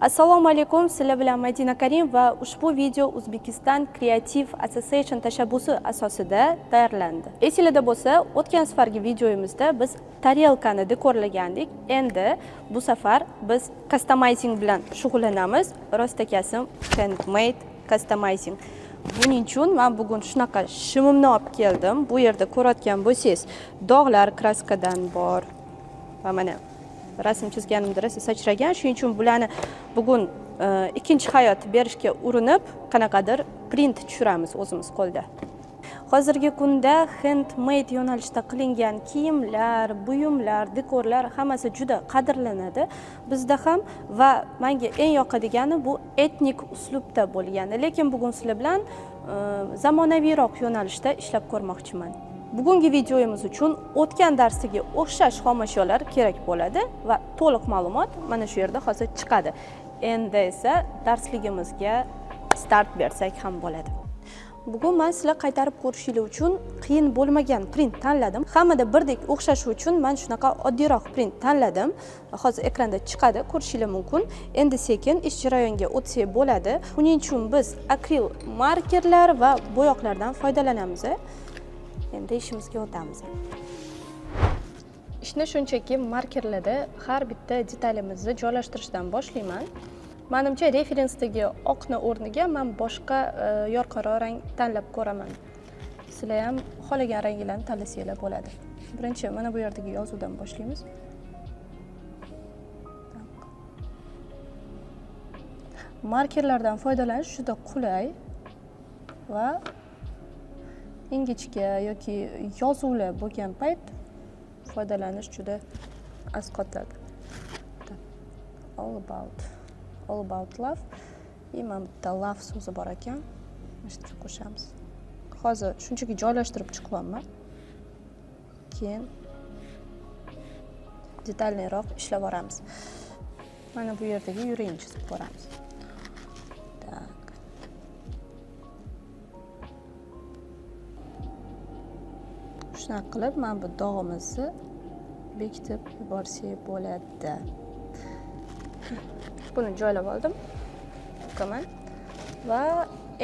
Assalomu alaykum, sizlar bilan Madina Karim va ushbu video Uzbekistan Creative Association tashabbusi asosida tayyorlandi. Esinglarda bo'lsa, o'tgan safargi videomizda biz tarelkani dekorlagandik. Endi bu safar biz customizing bilan shug'ullanamiz. Rostakasim handmade customizing. Buning uchun men bugun shunaqa shimimni olib keldim. Bu yerda ko'rayotgan bo'lsangiz, dog'lar kraskadan bor. Va mana rasm chizganimda rosa sachragan, shuning uchun bularni bugun ikkinchi hayot berishga urinib, qanaqadir print tushiramiz o'zimiz qo'lda. Hozirgi kunda handmade yo'nalishda qilingan kiyimlar, buyumlar, dekorlar hammasi juda qadrlanadi bizda ham va menga eng yoqadigani bu etnik uslubda bo'lgani. Lekin bugun sizlar bilan zamonaviyroq yo'nalishda ishlab ko'rmoqchiman. Bugungi videomiz uchun o'tgan darsdagi o'xshash xomashyolar kerak bo'ladi va to'liq ma'lumot mana shu yerda hozir chiqadi. Endi esa darsligimizga start bersak ham bo'ladi. Bugun men sizlar qaytarib ko'rishinglar uchun qiyin bo'lmagan print tanladim. Hammada birdek o'xshashi uchun men shunaqa oddiyroq print tanladim. Hozir ekranda chiqadi, ko'rishinglar mumkin. Endi sekin ish jarayoniga o'tsak bo'ladi. Buning uchun biz akril markerlar va bo'yoqlardan foydalanamiz. Endi ishimizga o'tamiz. Ishni shunchaki markerlarda har bitta detalimizni joylashtirishdan boshlayman. Manimcha, referensdagi oqni o'rniga men boshqa yorqinroq rang tanlab ko'raman. Sizlar ham xohlagan ranglarni tanlasanglar bo'ladi. Birinchi mana bu yerdagi yozuvdan boshlaymiz. Markerlardan foydalanish juda qulay va ingichka yoki yozuvlar bo'lgan payt foydalanish juda asqotadi. All about, all about love. И mana bitta love so'zi bor ekan. Mana shu yerga qo'shamiz. Hozir shunchaki joylashtirib chiqyapman. Keyin detalliroq ishlab boramiz. Mana bu yerdagi yurakni chizib ko'ramiz. Tak. Shunaqa qilib mana bu dog'imizni bekitib yuborsak bo'ladi. Buni joylab oldim. To'kaman va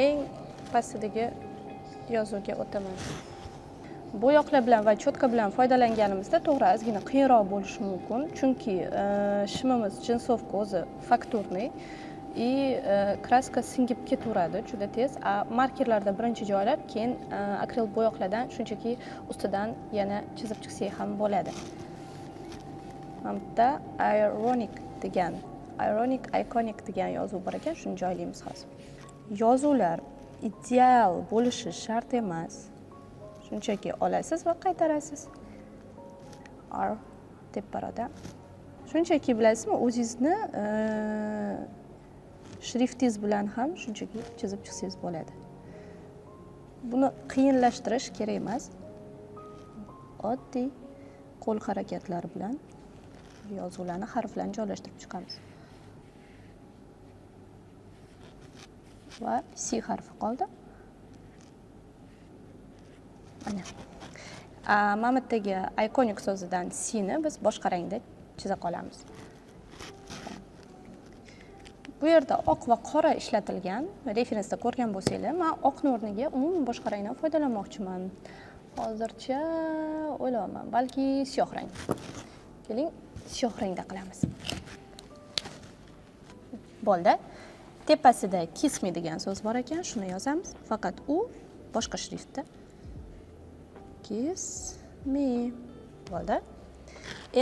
eng pastidagi yozuvga o'taman. Bo'yoqlar bilan va chotka bilan foydalanganimizda to'g'ri ozgina qiyinroq bo'lishi mumkin, chunki shimimiz jinsovka o'zi fakturniy и kraska singib ketaveradi juda tez. A markerlarda birinchi joylab, keyin akril bo'yoqlardan shunchaki ustidan yana chizib chiqsak ham bo'ladi. Mana bu yerda ironic degan, ironic iconic degan yozuv bor ekan, shuni joylaymiz hozir. Yozuvlar ideal bo'lishi shart emas. Shunchaki olasiz va qaytarasiz. R teparoqda. Shunchaki bilasizmi, o'zingizni shriftingiz bilan ham shunchaki chizib chiqsangiz bo'ladi. Buni qiyinlashtirish kerak emas. Oddiy qo'l harakatlari bilan yozuvlarni, harflarni joylashtirib chiqamiz. Va C harfi qoldi. Mana. Mana bu yerdagi iconic so'zidan C ni biz boshqa rangda chiza qolamiz. Bu yerda oq va qora ishlatilgan. Referensda ko'rgan bo'lsanglar, men oqni o'rniga umuman boshqa rangdan foydalanmoqchiman. Hozircha o'ylayapman, balki siyoh rang. Keling, siyoh rangda qilamiz. Bo'ldi. Tepasida kiss me degan so'z bor ekan, shuni yozamiz. Faqat u boshqa shriftda. Kiss me. Bo'ldi.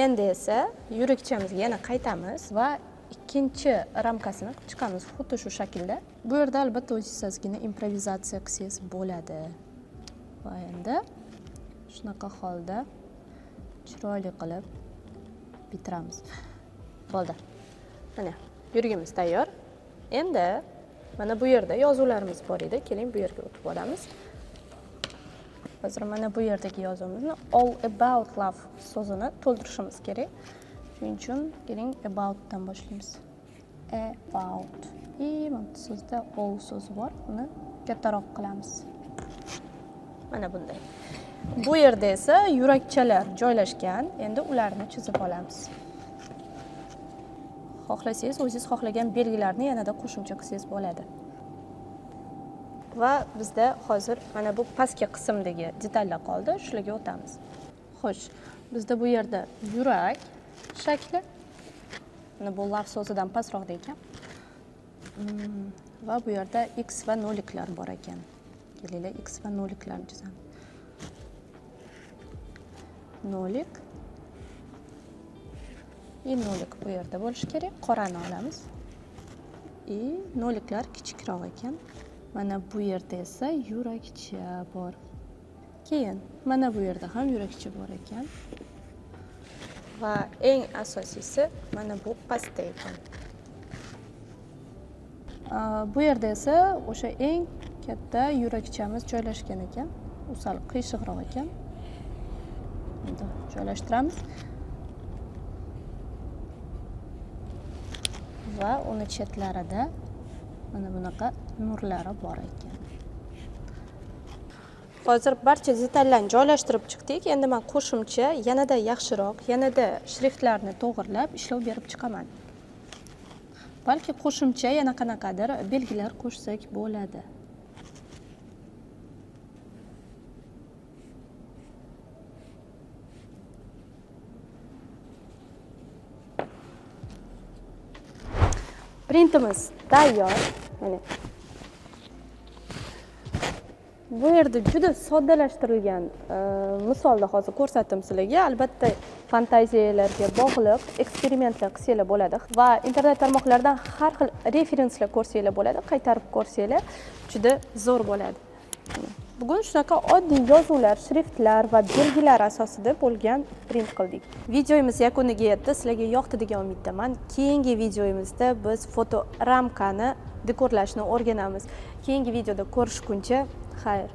Endi esa yurakchamizga yana qaytamiz va ikkinchi ramkasini qilib chiqamiz xuddi shu shaklda. Bu yerda albatta o'zingiz ozgina improvizatsiya qilsangiz bo'ladi. Va endi shunaqa holda chiroyli qilib bitiramiz. Bo'ldi. Mana yuragimiz tayyor. Endi mana bu yerda yozuvlarimiz bor edi. Keling bu yerga o'tib olamiz. Hozir mana bu yerdagi yozuvimizni all about love so'zini to'ldirishimiz kerak. Shuning uchun keling aboutdan boshlaymiz. About. И mana bu so'zda all so'zi bor. Uni kattaroq qilamiz. Mana bunday. Bu yerda esa yurakchalar joylashgan. Endi ularni chizib olamiz. Xohlasangiz, o'zingiz xohlagan belgilarni yanada qo'shimcha qilsangiz bo'ladi. Va bizda hozir mana bu pastki qismdagi detallar qoldi, shularga o'tamiz. Xo'sh, bizda bu yerda yurak shakli. Mana bu love so'zidan pastroqda ekan. Va bu yerda x va noliklar bor ekan. Kelinglar, x va noliklarni chizamiz. Nolik и nolik bu yerda bo'lishi kerak. Qorani olamiz. И noliklar kichikroq ekan. Mana bu yerda esa yurakcha bor. Keyin mana bu yerda ham yurakcha bor ekan. Va eng asosiysi mana bu pastda ekan. Bu yerda esa o'sha eng katta yurakchamiz joylashgan ekan. U sal qiyshiqroq ekan. Endi joylashtiramiz. Va uni chetlarida mana bunaqa nurlari bor ekan. Hozir barcha detallarni joylashtirib chiqdik. Endi men qo'shimcha yanada yaxshiroq, yanada shriftlarni to'g'irlab ishlov berib chiqaman. Balki qo'shimcha yana qanaqadir belgilar qo'shsak bo'ladi. Printimiz tayyor. Mana bu yerda juda soddalashtirilgan misolda hozir ko'rsatdim sizlarga. Albatta fantaziyalarga bog'liq eksperimentlar qilsanglar bo'ladi va internet tarmoqlaridan har xil referenslar ko'rsanglar bo'ladi, qaytarib ko'rsanglar juda zo'r bo'ladi. Bugun shunaqa oddiy yozuvlar, shriftlar va belgilar asosida bo'lgan print qildik. Videomiz yakuniga yetdi. Sizlarga yoqdi degan umiddaman. Keyingi videomizda biz foto ramkani dekorlashni o'rganamiz. Keyingi videoda ko'rishguncha xayr.